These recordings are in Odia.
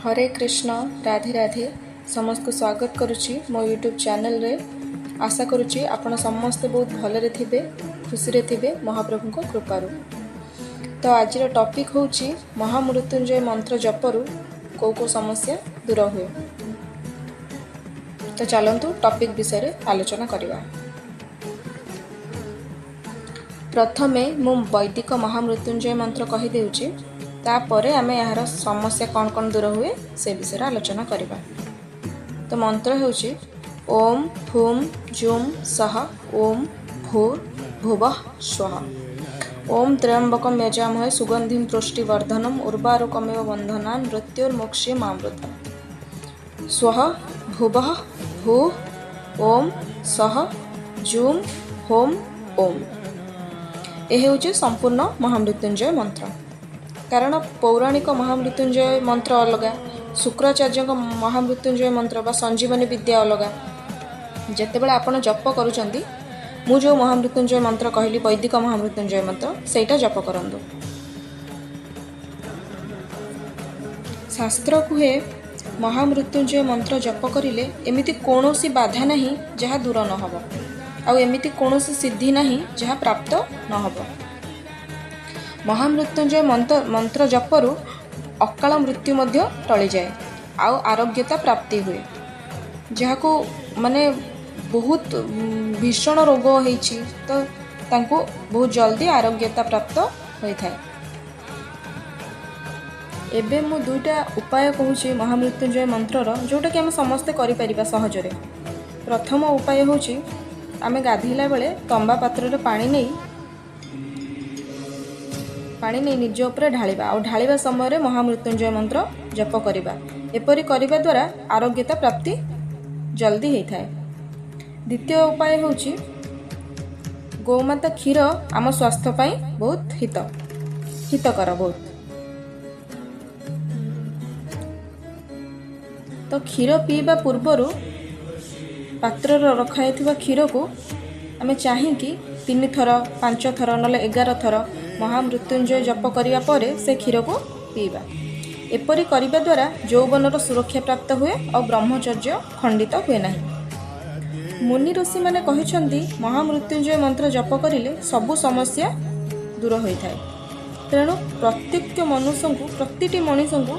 ହରେ କୃଷ୍ଣ, ରାଧେ ରାଧେ। ସମସ୍ତଙ୍କୁ ସ୍ୱାଗତ କରୁଛି ମୋ ୟୁଟ୍ୟୁବ୍ ଚ୍ୟାନେଲରେ। ଆଶା କରୁଛି ଆପଣ ସମସ୍ତେ ବହୁତ ଭଲରେ ଥିବେ, ଖୁସିରେ ଥିବେ ମହାପ୍ରଭୁଙ୍କ କୃପାରୁ। ତ ଆଜିର ଟପିକ୍ ହେଉଛି ମହାମୃତ୍ୟୁଞ୍ଜୟ ମନ୍ତ୍ର ଜପରୁ କେଉଁ କେଉଁ ସମସ୍ୟା ଦୂର ହୁଏ। ତ ଚାଲନ୍ତୁ ଟପିକ୍ ବିଷୟରେ ଆଲୋଚନା କରିବା। ପ୍ରଥମେ ମୁଁ ବୈଦିକ ମହାମୃତ୍ୟୁଞ୍ଜୟ ମନ୍ତ୍ର କହିଦେଉଛି, ତାପରେ ଆମେ ଏହାର ସମସ୍ୟା କ'ଣ କ'ଣ ଦୂର ହୁଏ ସେ ବିଷୟରେ ଆଲୋଚନା କରିବା। ତ ମନ୍ତ୍ର ହେଉଛି ଓମ୍ ହୁମ୍ ଜୁମ୍ ସହ ଓମ୍ ଭୂର୍ ଭୁବଃ ସ୍ୱଃ। ଓମ୍ ତ୍ର୍ୟମ୍ବକମ୍ ୟଜାମହେ ସୁଗନ୍ଧିಂ ପୃଷ୍ଟିବର୍ଦ୍ଧନମ୍ ଉର୍ବାରୁକମିବ ବନ୍ଧନାନ୍ ମୃତ୍ୟୁର୍ମୋକ୍ଷୀମାମୃତ। ସ୍ୱଃ ଭୁବଃ ଭୂ ଓମ୍ ସହ ଜୁମ୍ ହୋମ୍ ଓମ୍। ଏ ହେଉଛି ସମ୍ପୂର୍ଣ୍ଣ ମହାମୃତ୍ୟୁଞ୍ଜୟ ମନ୍ତ୍ର। କାରଣ ପୌରାଣିକ ମହାମୃତ୍ୟୁଞ୍ଜୟ ମନ୍ତ୍ର ଅଲଗା, ଶୁକ୍ରାଚାର୍ଯ୍ୟଙ୍କ ମହାମୃତ୍ୟୁଞ୍ଜୟ ମନ୍ତ୍ର ବା ସଞ୍ଜୀବନୀ ବିଦ୍ୟା ଅଲଗା। ଯେତେବେଳେ ଆପଣ ଜପ କରୁଛନ୍ତି, ମୁଁ ଯେଉଁ ମହାମୃତ୍ୟୁଞ୍ଜୟ ମନ୍ତ୍ର କହିଲି, ବୈଦିକ ମହାମୃତ୍ୟୁଞ୍ଜୟ ମନ୍ତ୍ର, ସେଇଟା ଜପ କରନ୍ତୁ। ଶାସ୍ତ୍ର କୁହେ ମହାମୃତ୍ୟୁଞ୍ଜୟ ମନ୍ତ୍ର ଜପ କରିଲେ ଏମିତି କୌଣସି ବାଧା ନାହିଁ ଯାହା ଦୂର ନ ହେବ, ଆଉ ଏମିତି କୌଣସି ସିଦ୍ଧି ନାହିଁ ଯାହା ପ୍ରାପ୍ତ ନ ହେବ। ମହାମୃତ୍ୟୁଞ୍ଜୟ ମନ୍ତ୍ର ଜପରୁ ଅକାଳ ମୃତ୍ୟୁ ମଧ୍ୟ ଟଳିଯାଏ ଆଉ ଆରୋଗ୍ୟତା ପ୍ରାପ୍ତି ହୁଏ। ଯାହାକୁ ମାନେ ବହୁତ ଭୀଷଣ ରୋଗ ହେଇଛି, ତ ତାଙ୍କୁ ବହୁତ ଜଲ୍ଦି ଆରୋଗ୍ୟତା ପ୍ରାପ୍ତ ହୋଇଥାଏ। ଏବେ ମୁଁ ଦୁଇଟା ଉପାୟ କହୁଛି ମହାମୃତ୍ୟୁଞ୍ଜୟ ମନ୍ତ୍ରର, ଯେଉଁଟାକି ଆମେ ସମସ୍ତେ କରିପାରିବା ସହଜରେ। ପ୍ରଥମ ଉପାୟ ହେଉଛି ଆମେ ଗାଧୋଇଲା ବେଳେ ତମ୍ବା ପାତ୍ରରେ ପାଣି ନେଇ ନିଜ ଉପରେ ଢାଳିବା, ଆଉ ଢାଳିବା ସମୟରେ ମହାମୃତ୍ୟୁଞ୍ଜୟ ମନ୍ତ୍ର ଜପ କରିବା। ଏପରି କରିବା ଦ୍ୱାରା ଆରୋଗ୍ୟତା ପ୍ରାପ୍ତି ଜଲ୍ଦି ହେଇଥାଏ। ଦ୍ୱିତୀୟ ଉପାୟ ହେଉଛି ଗୋମାତା କ୍ଷୀର ଆମ ସ୍ୱାସ୍ଥ୍ୟ ପାଇଁ ବହୁତ ହିତକର ବହୁତ। ତ କ୍ଷୀର ପିଇବା ପୂର୍ବରୁ ପାତ୍ରରେ ରଖାଯାଇଥିବା କ୍ଷୀରକୁ ଆମେ ଚାହିଁକି 3 ଥର, 5 ଥର, ନହେଲେ 11 ଥର ମହାମୃତ୍ୟୁଞ୍ଜୟ ଜପ କରିବା ପରେ ସେ କ୍ଷୀରକୁ ପିଇବା। ଏପରି କରିବା ଦ୍ୱାରା ଯୌବନର ସୁରକ୍ଷା ପ୍ରାପ୍ତ ହୁଏ ଆଉ ବ୍ରହ୍ମଚର୍ଯ୍ୟ ଖଣ୍ଡିତ ହୁଏ ନାହିଁ। ମୁନି ଋଷିମାନେ କହିଛନ୍ତି ମହାମୃତ୍ୟୁଞ୍ଜୟ ମନ୍ତ୍ର ଜପ କରିଲେ ସବୁ ସମସ୍ୟା ଦୂର ହୋଇଥାଏ। ତେଣୁ ପ୍ରତ୍ୟେକ ମନୁଷ୍ୟଙ୍କୁ, ପ୍ରତିଟି ମଣିଷଙ୍କୁ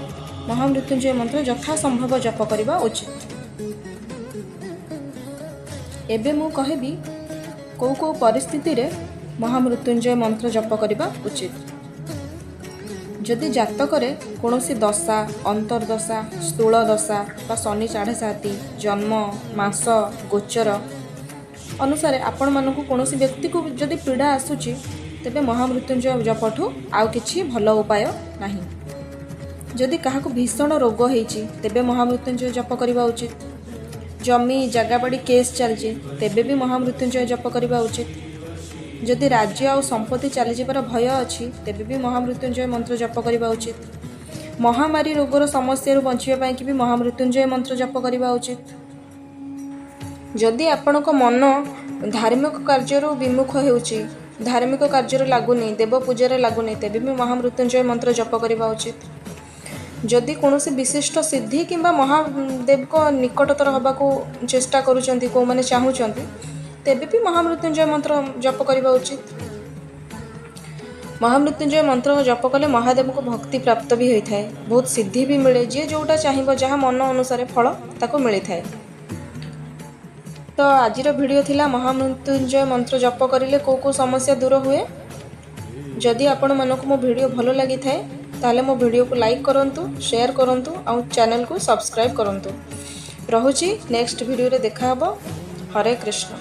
ମହାମୃତ୍ୟୁଞ୍ଜୟ ମନ୍ତ୍ର ଯଥାସମ୍ଭବ ଜପ କରିବା ଉଚିତ। ଏବେ ମୁଁ କହିବି କେଉଁ କେଉଁ ପରିସ୍ଥିତିରେ ମହାମୃତ୍ୟୁଞ୍ଜୟ ମନ୍ତ୍ର ଜପ କରିବା ଉଚିତ। ଯଦି ଜାତକରେ କୌଣସି ଦଶା, ଅନ୍ତର୍ଦଶା, ସ୍ଥୂଳ ଦଶା ବା ଶନି ସାଢ଼େସାତି, ଜନ୍ମ, ମାସ, ଗୋଚର ଅନୁସାରେ ଆପଣମାନଙ୍କୁ କୌଣସି ବ୍ୟକ୍ତିକୁ ଯଦି ପୀଡ଼ା ଆସୁଛି, ତେବେ ମହାମୃତ୍ୟୁଞ୍ଜୟ ଜପଠୁ ଆଉ କିଛି ଭଲ ଉପାୟ ନାହିଁ। ଯଦି କାହାକୁ ଭୀଷଣ ରୋଗ ହେଇଛି, ତେବେ ମହାମୃତ୍ୟୁଞ୍ଜୟ ଜପ କରିବା ଉଚିତ। ଜମି ଜାଗାବାଡ଼ି କେସ୍ ଚାଲିଛି, ତେବେ ବି ମହାମୃତ୍ୟୁଞ୍ଜୟ ଜପ କରିବା ଉଚିତ। ଯଦି ରାଜ୍ୟ ଆଉ ସମ୍ପତ୍ତି ଚାଲିଯିବାର ଭୟ ଅଛି, ତେବେ ବି ମହାମୃତ୍ୟୁଞ୍ଜୟ ମନ୍ତ୍ର ଜପ କରିବା ଉଚିତ। ମହାମାରୀ ରୋଗର ସମସ୍ୟାରୁ ବଞ୍ଚିବା ପାଇଁକି ବି ମହାମୃତ୍ୟୁଞ୍ଜୟ ମନ୍ତ୍ର ଜପ କରିବା ଉଚିତ। ଯଦି ଆପଣଙ୍କ ମନ ଧାର୍ମିକ କାର୍ଯ୍ୟରୁ ବିମୁଖ ହେଉଛି, ଧାର୍ମିକ କାର୍ଯ୍ୟରେ ଲାଗୁନି, ଦେବ ପୂଜାରେ ଲାଗୁନି, ତେବେ ବି ମହାମୃତ୍ୟୁଞ୍ଜୟ ମନ୍ତ୍ର ଜପ କରିବା ଉଚିତ। ଯଦି କୌଣସି ବିଶିଷ୍ଟ ସିଦ୍ଧି କିମ୍ବା ମହାଦେବଙ୍କ ନିକଟତର ହେବାକୁ ଚେଷ୍ଟା କରୁଛନ୍ତି, କେଉଁମାନେ ଚାହୁଁଛନ୍ତି, ତେବେ ବି ମହାମୃତ୍ୟୁଞ୍ଜୟ ମନ୍ତ୍ର ଜପ କରିବା ଉଚିତ। ମହାମୃତ୍ୟୁଞ୍ଜୟ ମନ୍ତ୍ର ଜପ କଲେ ମହାଦେବଙ୍କୁ ଭକ୍ତି ପ୍ରାପ୍ତ ବି ହୋଇଥାଏ, ବହୁତ ସିଦ୍ଧି ବି ମିଳେ। ଯିଏ ଯେଉଁଟା ଚାହିଁବ, ଯାହା ମନ ଅନୁସାରେ ଫଳ ତାକୁ ମିଳିଥାଏ। ତ ଆଜିର ଭିଡ଼ିଓ ଥିଲା ମହାମୃତ୍ୟୁଞ୍ଜୟ ମନ୍ତ୍ର ଜପ କରିଲେ କେଉଁ କେଉଁ ସମସ୍ୟା ଦୂର ହୁଏ। ଯଦି ଆପଣମାନଙ୍କୁ ମୋ ଭିଡ଼ିଓ ଭଲ ଲାଗିଥାଏ, ତାହେଲେ ମୋ ଭିଡ଼ିଓକୁ ଲାଇକ୍ କରନ୍ତୁ, ସେୟାର କରନ୍ତୁ ଆଉ ଚ୍ୟାନେଲକୁ ସବସ୍କ୍ରାଇବ୍ କରନ୍ତୁ। ରହୁଛି, ନେକ୍ସଟ ଭିଡ଼ିଓରେ ଦେଖାହେବ। ହରେ କୃଷ୍ଣ।